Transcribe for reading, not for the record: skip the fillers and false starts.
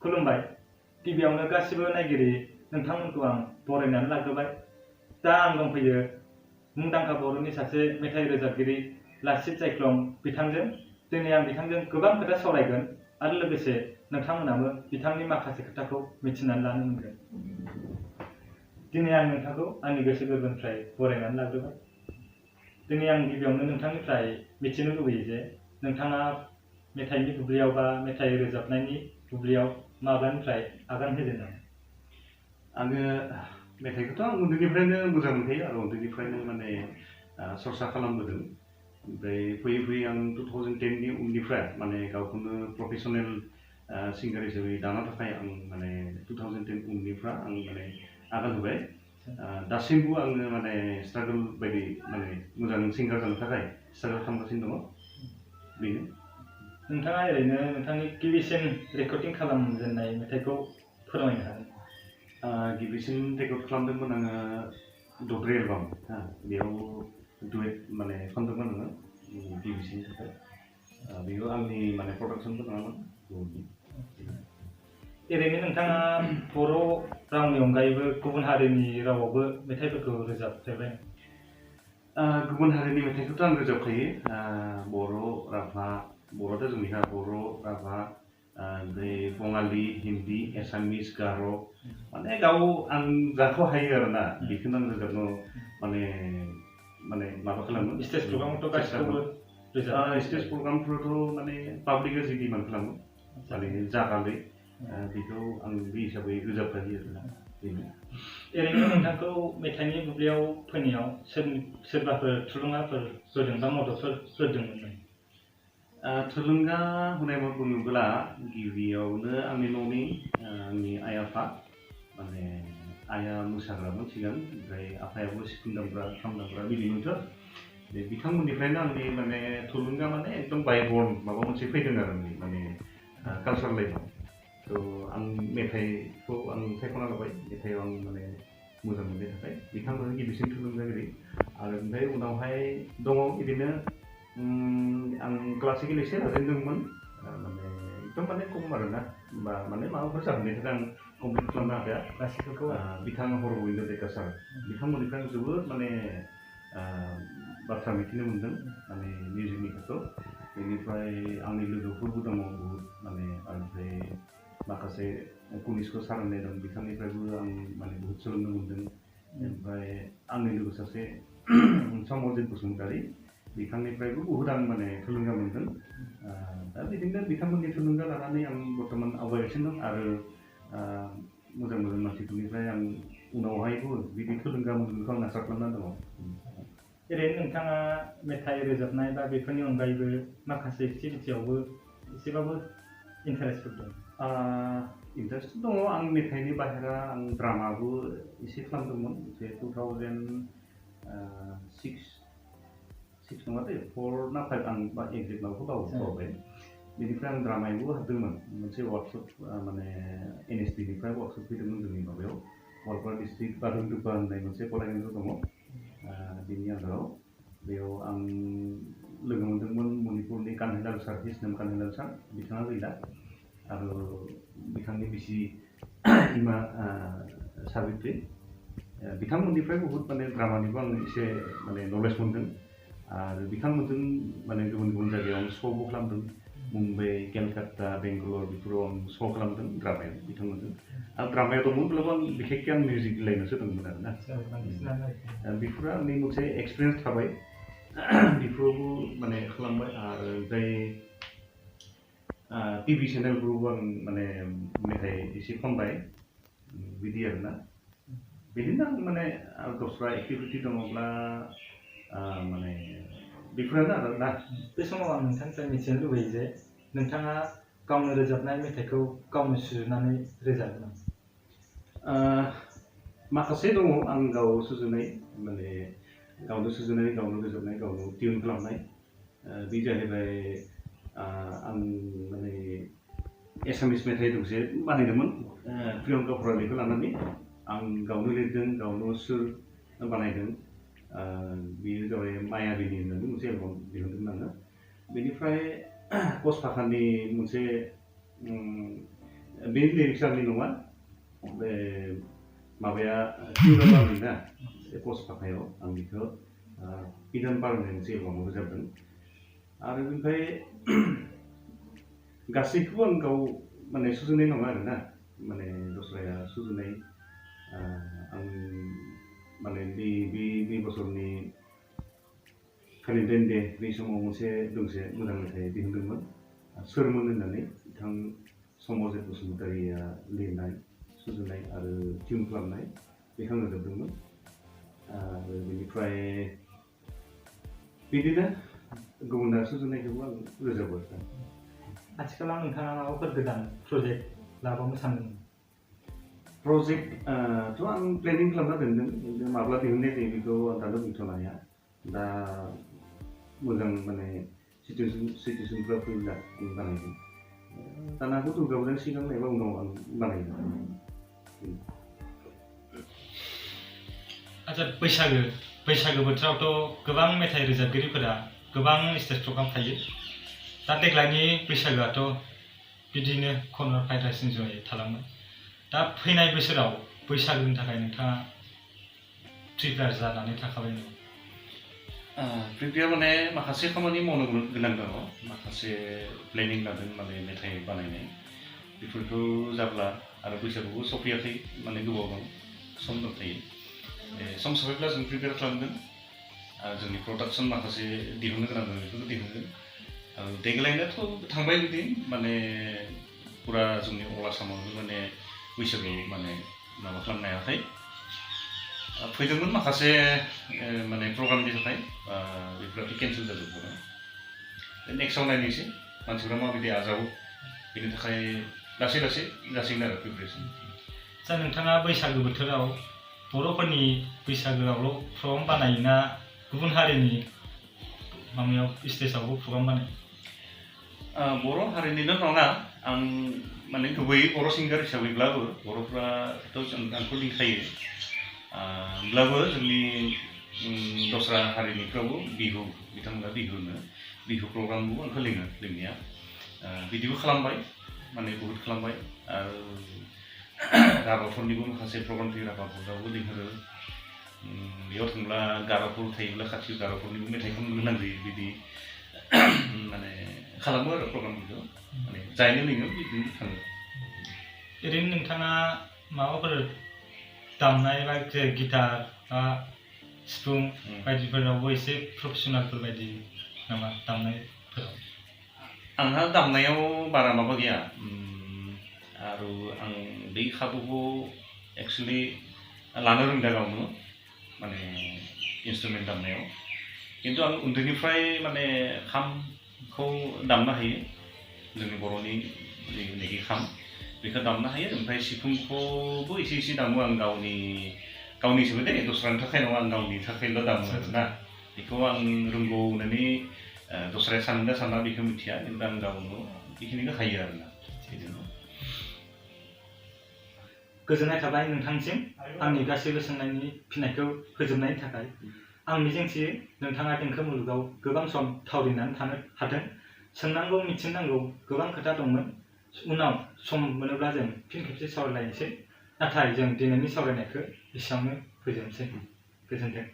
खुलुमबाय गिबियावनो गासिबो नायगिरि नोंथांमोनखौ आं बरायनानै लाग्रोबाय दा आं दंफैयो मुंदांखा बर'नि सासे मेथाइ रोजाबगिरि लाचित जायख्लं बिथांजों दिनै आं बिथांजों गोबां खोथा सावरायगोन आरो लोगोसे नोंथांमोनाबो बिथांनि माखासे खोथाखौ मिथिनानै लानो मोनगोन दिनै आं नोंथांखौ आंनि गोसो गोरबोनिफ्राय बरायनानै लाग्रोबाय दिनै आं गिबियावनो नोंथांनिफ्राय मिथिनो लुबैयो जे नोंथाङा मेथाइनि बुब्लियाव बा मेथाइ रोजाबनायनि बुब्लियाव माब्लानिफ्राय आगान होजेननाय आङो मेथाइखौथ' आं उन्दैनिफ्रायनो मोजां मोनखायो आरो उन्दैनिफ्रायनो माने सरसा खालामबोदों ओमफ्राय फैयै फैयै आं 2010 नि उननिफ्राय माने गावखौनो प्रफेसनेल सिंगार हिसाबै दानो थाखाय आं माने 2010 उननिफ्राय आं माने आगान होबाय दासिमबो आङो माने स्ट्रागल बायदि माने मोजां सिंगार जानो थाखाय स्ट्रागल खालामगासिनो दङ बेनो नोंथाङा ओरैनो नोंथांनि गिबिसिन रेकर्डिं खालामजेननाय मेथाइखौ फोरमायनो हागोन गिबिसिन रेकर्ड खालामदोंमोन आङो दब्रे एलबाम बेयाव डुएट माने खनदोंमोन आङो गिबिसिन थाखाय बेयो आंनि माने प्रडाक्सनबो नङामोन ओरैनो नोंथाङा बर' रावनि अनगायैबो गुबुन हारिनि रावावबो मेथाइफोरखौ रोजाबफेरबाय गुबुन हारिनि मेथाइखौथ' आं रोजाबखायो बर' राभा बर'थ' जोंनिहा बर' राभा ओमफ्राय बङालि हिन्दी एसामिस गार' माने गाव आं जाखौ हायो आरोना बेखौनो आं रोजाबनो माने माने माबा खालामो स्टेज प्रग्रामावथ' गासिखौबो स्टेज प्रग्रामफोरावथ' माने पाब्लिकआ जि डिमान्ड खालामो माने जागालै बेखौ आं बे हिसाबै रोजाबखायो आरोना बेनो ओरैनो नोंथांखौ मेथाइनि बुब्लियाव फैनायाव सोरबाफोर थुलुंगाफोर होदों बा मददफोर होदोंमोन थुलुंगा होनाय बुङोब्ला गिबियावनो आंनि न'नि आंनि आइ आफा माने आइया मोसाग्रामोन सिगां ओमफ्राय आफायाबो सिफुं दामग्रा खाम दामग्रा बिदिमोनथ' बे बिथांमोननिफ्रायनो आंनि माने थुलुंगा माने एकदम बाय बर्न माबा मोनसे फैदों आरो माने कालचार लाइफआव थ' आं मेथाइखौ आं सायख'ना लाबाय मेथाइआव आं माने मोजां मोननो थाखाय बिथांमोना गिबिसिन थुलुंगागिरि आरो ओमफ्राय उनावहाय दङ बिदिनो आं क्लासिकेल एसे लाजेनदोंमोन माने एकदम माने खम आरोना माने माबाफोर जाहोननि थाखाय आं कमप्लिट खालामनो हाया क्लासिकेलखौ बिथां हरगोविन्द देका सार बिथांमोननिफ्राय आं जोबोद माने बाथ्रा मिथिनो मोन्दों माने मिउजिकनि खेथ्रआव बेनिफ्राय आंनि लोगोफोरबो दङ बहुद माने ओमफ्राय माखासे कुनिस्क' सार होननाय दं बिथांनिफ्रायबो आं माने बहुद सोलोंनो मोन्दों ओमफ्राय आंनि लोगो सासे समरजित बसुमतारी बिथांनिफ्रायबो बहुद आं माने थुलुंगा मोन्दों दा बिदिनो बिथांमोननि थुलुंगा लानानै आं बर्थमान आवगायगासिनो दं आरो मोजां मोजां मानसिफोरनिफ्राय आं उनावहायबो बिदि थुलुंगा मोनगोनखौ आं आसा खालामना दङ ओरैनो नोंथाङा मेथाइ रोजाबनाय बा बेफोरनि अनगायैबो माखासे एक्टिभिटियावबो एसेबाबो इन्टारेस्टफोर दं इन्टारेस्ट दङ आं मेथाइनि बाहेरा आं ड्रामाबो एसे खालामदोंमोन जे 2006 नङा दे 4 ना 5 आं एक्जेक्ट माबाखौ बावबाय बेनिफ्राय आं ड्रामायावबो हाबदोंमोन मोनसे वार्कशप माने NSDनिफ्राय वार्कशप फैदोंमोन जोंनि माबायाव गवालपारा डिस्ट्रिक्ट बादुंदुप्पा होननाय मोनसे फरायसालि दङ बिनि आन्दाराव बेयाव आं लोगो मोन्दोंमोन मणिपुरनि कान्हिलाल सार हिसनाम कान्हिलाल सार बिथाङा गैला आरो बिथांनि बिसि हिमा साबित्रि बिथांमोननिफ्राय बहुद माने ड्रामानिबो आं एसे माने नलेज मोन्दों आरो बिथांमोनजों माने गुबुन गुबुन जायगायाव आं श'बो खालामदों मुम्बाइ केलकाता बेंगालर बेफोराव आं श' खालामदों ड्रामायाव बिथांमोनजों आरो ड्रामायाव दंमोनब्लाबो आं बिखेकखे आं मिउजिक लाइनावसो दंमोन आरोना बेफोरो आंनि मोनसे एक्सपिरियेन्स थाबाय बेफोरावबो माने खालामबाय आरो ओमफ्राय टिभि चेनेलफोरावबो आं माने मेथाइ एसे खनबाय बिदि आरोना बिदिनो आं माने दस्रा एक्टिभिटि दङब्ला माने बेफोरानो आरोना बे समाव आं नोंथांनिफ्राय मिथिनो लुबैयो जे नोंथाङा गावनो रोजाबनाय मेथाइखौ गावनो सुजुनानै रोजाबो नामा माखासे दङ आं गाव सुजुनाय माने गावनो सुजुनाय गावनो रोजाबनाय गावनो टिउन खालामनाय बे जाहैबाय आं माने एसामिस मेथाइ दोंसे बानायदोंमोन प्रियंका भरालिखौ लानानै आं गावनो लिरदों गावनो सुर बानायदों बेयो जाबाय मायाबिनि होननानै मोनसे एलबाम दिहुनदोंमोन आङो बेनिफ्राय कच फाखानि मोनसे बे लिरिक्स आंनि नङा बे माबाया टिउनाव ना पस्ट फाखायाव आं बेखौ इदान बारनाय मोनसे एलबामाव रोजाबदों आरो बेनिफ्राय गासैखौबो आं गाव माने सुजुनाय नङा आरोना माने दस्राया सुजुनाय आं माने बे बोसोरनि भेलेन्टाइन दे बे समाव मोनसे दोंसे मोजां मेथाइ दिहुनदोंमोन सोरमोन होननानै बिथां समजित बसुमतारिया लिरनाय सुजुनाय आरो टिउन खालामनाय बेखौ आं रोजाबदोंमोन आरो बेनिफ्राय बिदिनो गुबुना सुजुनायखौबो आं रोजाबो आथिखालाव नोंथाङा माबाफोर गोदान प्रजेक्ट लाबावनो सानदों प्रजेक्ट थ' आं प्लेनिं खालामना दोन्दों खिन्थु माब्ला दिहुननाय जायो बेखौ आं दानो बुंथ'नो हाया दा मोजां माने सिटुएसनफ्रा फैब्ला आं बानायगोन जानो हागौ दुर्गा सिगां एबा उनाव आं बानायगोन आচ্ছা बैसागो बोथोरावथ' गोबां मेथाइ रोजाबगिरिफोरा गोबां स्टेज प्रग्राम थायो दा देग्लायनि बैसागोआथ' बिदिनो खनर फाइटार्स इन्जय थालांबाय दा फैनाय बोसोराव बैसागोनि थाखाय नोंथाङा प्रिपेयार जानानै थाखाबाय नामा प्रिपेयार माने माखासे खामानि मावनो गोनां दङ माखासे प्लेनिं लादों माने मेथाइ बानायनाय बेफोरखौ जाब्ला आरो बैसागुबो सफैयाखै माने गोबाव दं सम दंथायो सम सफैब्ला जों प्रिपेयार खालामगोन आरो जोंनि प्रडाक्सन माखासे दिहुननो गोनां दं बेफोरखौ दिहुनगोन आरो देग्लायनाथ' थांबाय बिदि माने फुरा जोंनि अल आसामावनो माने बैसागु माने माबा खालामनो हायाखै फैदोंमोन माखासे माने प्रग्रामनि थाखाय बेफोराथ' केन्सेल जाजोबबाय नेक्स्टआव नायनोसै मानसिफ्रा माबायदि आजावो बेनि थाखाय लासै लासै जासिगोन आरो प्रिपेरेसन दा नोंथाङा बैसागो बोथोराव बर'फोरनि बैसागोआवल' प्रग्राम बानायोना गुबुन हारिनि माबायाव स्टेजआवबो प्रग्राम बानायो बर' हारिनिल' नङा आं माने गुबैयै बर' सिंगार हिसाबैब्लाबो बर'फ्राथ' आंखौ लिंखायो होमब्लाबो जोंनि दस्रा हारिनिफ्रावबो बिहु बिथांमोना बिहु प्रग्रामबो आंखौ लिंनाया बिदिबो खालामबाय माने बहुद खालामबाय आरो राभाफोरनिबो माखासे प्रग्राम फैयो राभाफोरावबो लिंहरो बेयाव थांब्ला गार'फोर थायोब्ला खाथियाव गार'फोरनिबो मेथाइ खननो गोनां जायो बिदि माने खालामो आरो प्रग्रामफोरखौ माने जायनो लिङो बिदिनो थाङो ओरैनो नोंथाङा माबाफोर दामनाय बा गिटार बा सिफुं बायदिफोरावबो एसे प्रफेसनेलफोर बायदि नामा दामनायफोराव आंहा दामनायाव बारा माबा गैया आरो आं बै खाबुखौ एक्सुवेलि लानो रोंदा गावनो माने इन्सट्रुमेन्ट दामनायाव खिन्थु आं उन्दैनिफ्राय माने खामखौ दामनो हायो जोंनि बर'नि जिखि खाम बेखौ दामनो हायो ओमफ्राय सिफुंखौबो एसे दामो आं गावनिसोबो दे दस्रानि थाखाय नङा आं गावनि थाखायल' दामो आरोना बेखौ आं रोंगौ होननानै दस्राया सानना साना बेखौ मिथिया खिन्थु आं गावनो बेखिनिखौ हायो आरोना बिदिनो गोजोननाय थाबाय नोंथांसिम आंनि गासैबो सोंनायनि फिननायखौ होजोबनायनि थाखाय आं मिजिंथियो नोंथाङा देंखो मुलुगाव गोबां सम थावरिनानै थानो हाथों सोंनांगौ मिथिनांगौ गोबां खोथा दंमोन उनाव सम मोनोब्ला जों फिन खेबसे सावरायलायनोसै नाथाय जों दिनैनि सावरायनायखौ एसेयावनो फोजोबनोसै गोजोन्थों